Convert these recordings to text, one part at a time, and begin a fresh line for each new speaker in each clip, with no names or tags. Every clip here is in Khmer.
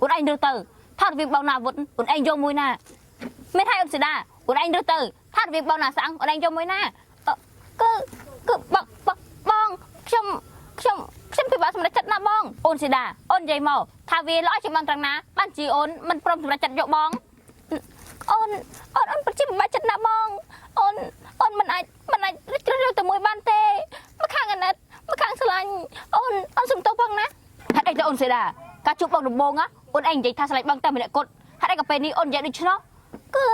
អូនឯងរើសទៅថារវាងបងណាវុធអូនឯងយកមួយណាមានហើយអូនសេដាអូនឯងរើសទៅថារវាងបងណាសាំងអូនឯងយកមួយណាគឺគឺបងបងខ្ញុំខ្ញុំខ្ញុំពិបាកសម្រេចចិត្តណាបងអូនសេដាអូននិយាយមកថាវាល្អជាងបងត្រង់ណាបានជាអូនមិនព្រមសម្រេចចិត្តយកបងអូនអូនអូនពិតជាពិបាកចិត្តណាបងអូនអូនមិនអាចមិនអាចជ្រើសរើសតែមួយបានទេមកខាងអាណិតមកខាងស្រឡាញ់អូនអូនសុំទោសផងណាហេតុអីទៅអូនសេដាការជួបបងដំបងណាអូនឯងនិយាយថាស្រឡាញ់បងតែម្នាក់គត់ហេតុអីក៏ពេលនេះអូននិយាយដូច្នោះគឺ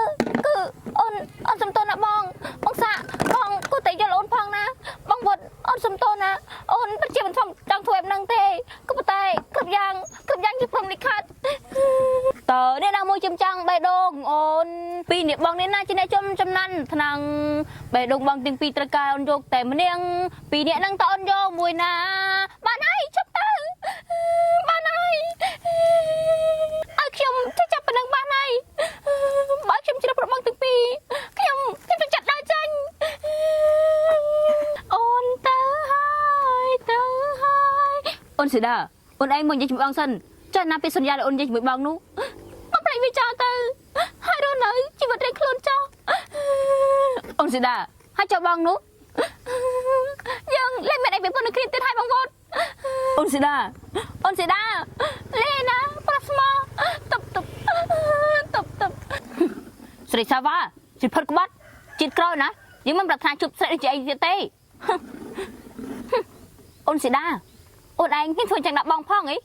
គឺអូនអូនសុំទោសណាបងបងសាបងគួរតែយល់អូនផងណាបងវត្តអូនសុំទោសណាអូនពិតជាមិនសមចង់ធ្វើបែបហ្នឹងទេក៏ប៉ុន្តែគ្រប់យ៉ាងគ្រប់យ៉ាងជាព្រមលិខិតតើអ្នកណាមួយចំចង់បេះដូងអូនពីរអ្នកបងនេះណាជាអ្នកចំចំណាន់ថ្នាំងបេះដូងបងទាំងពីរត្រូវការអូនយកតែម្នាក់ពីរអ្នកហ្នឹងតើអូនយកមួយណាបានហើយជប់ទៅបានហើយឲ្យខ្ញុំចេះចាប់ប៉ុណ្ណឹងបានហើយបើខ្ញុំជ្រើសប្របងទាំងពីរខ្ញុំខ្ញុំจะចាត់ដើរចេញអូនទៅហើយទៅហើយអូនសេដាអូនឯងមកនិយាយជាមួយបងសិនចាណាពីសន្យាដែលអូននិយាយជាមួយបងនោះបងប្រេងវាចោលទៅហើយរស់នៅជីវិតរៀងខ្លួនចោលអូនសេដាហើយចុះបងនោះយើងលែងមានអីពីពុននឹងគ្នាទៀតហើយបងវត្តអូនសេដាអូនសេដាលេណាប្រាស្មាតបតបតបតបស្រីសាវ៉ាជីផុតក្បាត់ជាតិក្រោយណាយើងមិនប្រាថ្នាជួបស្រីដូចជាអីទៀតទេអូនសេដាអូនឯងហ៊ានធ្វើចឹងដាក់បងផងអី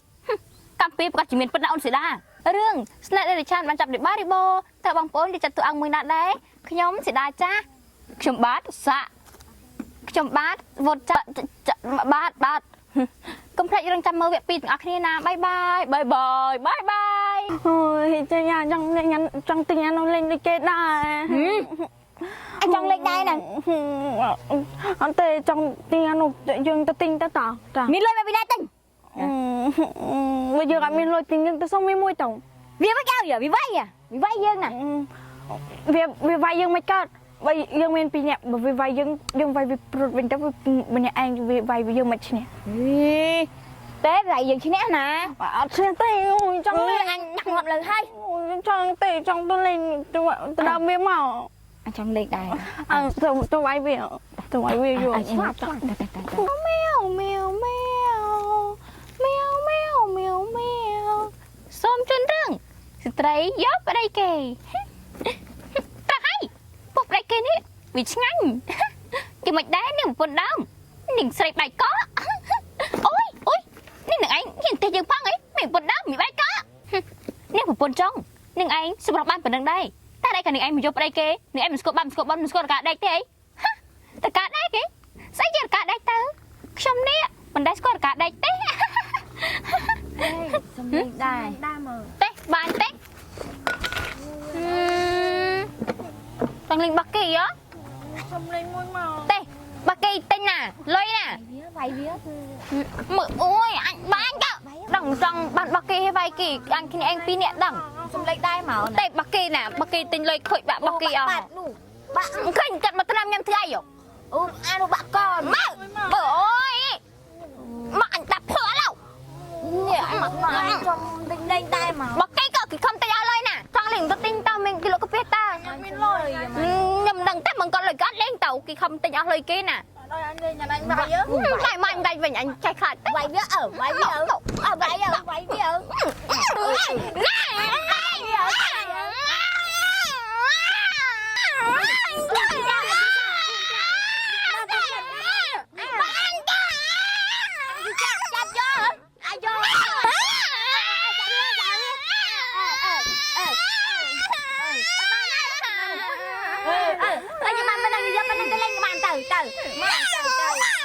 កម្មពីប្រកាសជាមានពិតណាអូនសេដារឿងស្នេហ៍ដែលឆានបានចាប់និបារិបោតើបងប្អូនจะចាត់តួអង្គមួយណាដែរខ្ញុំសេដាចាស់ខ្ញុំបាទសាក់ខ្ញុំបាទវត្តចាបាទបាទកុំភ្លេចរងចាំមើលវគ្គ2ទាំងអស់គ្នាណាបាយបាយបាយបាយបាយបាយ
អូយចាញ៉ាចង់លេងចង់ទិញអានោះលេងដូចគេដែរ
អញចង់លេងដែរហ្នឹង
អត់ទេចង់ទិញអានោះយើងទៅទិញទៅតចា
មានលុយមកពីណាទិញ
បើយើងអត់មានលុយទិញយើងទៅសុំវាមួយទៅ
វាមិនឲ្យវាវាយវាវាយយើងណា
វាវាវាយយើងមិនកើតបើយើងមានពីរនាក់បើវាវាយយើងយើងវាយវាព្រុតវិញទៅវាម្នាក់ឯងវាវាយយើងមិនឈ្នះ
ទេវាយយើងឈ្នះណា
អត់ឈ្នះទេអូយចង់លេង
អញដាក់ងាប់លើហើយ
អូយចង់ទេចង់ទៅលេងទៅទៅដើមវាមក
អញចង់លេងដែរ
អើទៅទៅវាយវាទៅវាយវាយក
អញឆ្លាប់ឆ្លាប់តែតែតែ
មែវមែវមែវមែវមែវមែវមែវសូមជន់រឿងស្ត្រីយកប្តីគេត្រាស់ហើយពុះប្តីគេនេះវាឆ្ងាញ់គេមិនដែរនាងប្រពន្ធដើមនាងស្រីបាយកកអូយអូយនេះនឹងឯងហ៊ានទេយើងផងអីមានប្រពន្ធដើមមានបាយកកនាងប្រពន្ធចុងនាងឯងសម្រាប់បានប៉ុណ្្នឹងដែរតែឯងក៏នាងឯងមកយកប្តីគេនាងឯងមិនស្គាល់បានមិនស្គាល់បានមិនស្គាល់តកាដែកទេអីតកាដែកគេស្អីជាតកាដែកទៅខ្ញុំនេះមិនដែលស្គាល់តកាដែកទេ
សុំលេងដែរ
ទេបានទេចង់លេងបាក់គីហ៎
សុំលេងមួយមក
ទេបាក់គីទិញណាលុយណា
វាយវា
មើលអូយអញបានក៏ដឹងចង់បានបាក់គីឲ្យវាយគីអញគ្នាឯងពីរនាក់ដឹង
សុំលេងដែរមក
ទេបាក់គីណាបាក់គីទិញលុយខូចបាក់បាក់គីអស់
បាត់នោះបាក់
ឃើញកាត់មកត្រាំញ៉ាំថ្ងៃហ៎
អូអានោះបាក់កន
មកបើអូយមកអញដាក់ផ្លាឡូវ
នេះមកចង់ទិញលេងដែរមក
បាក់គីក៏គេខំទិញឲ្យលុយណាចង់លេងទៅទិញតើមានគីឡូកាហ្វេតា
មានលុយ
ខ្ញុំដឹងតែមិនគាត់លុយគាត់លេងទៅគេខំទិញអស់លុយគេណា
ដល់អញលេងអញវាយ
តែមកអញដាច់វិញអញចេះខ្លាចទេ
វាយវាអើវាយវាអើអើវាយអើវាយវាអើចាប់យកអាយកចាប់យកចាប់អឺអឺអឺអឺអឺខ្ញុំបានមិនយកមិនទៅលេងបានទៅទៅមកទៅទៅ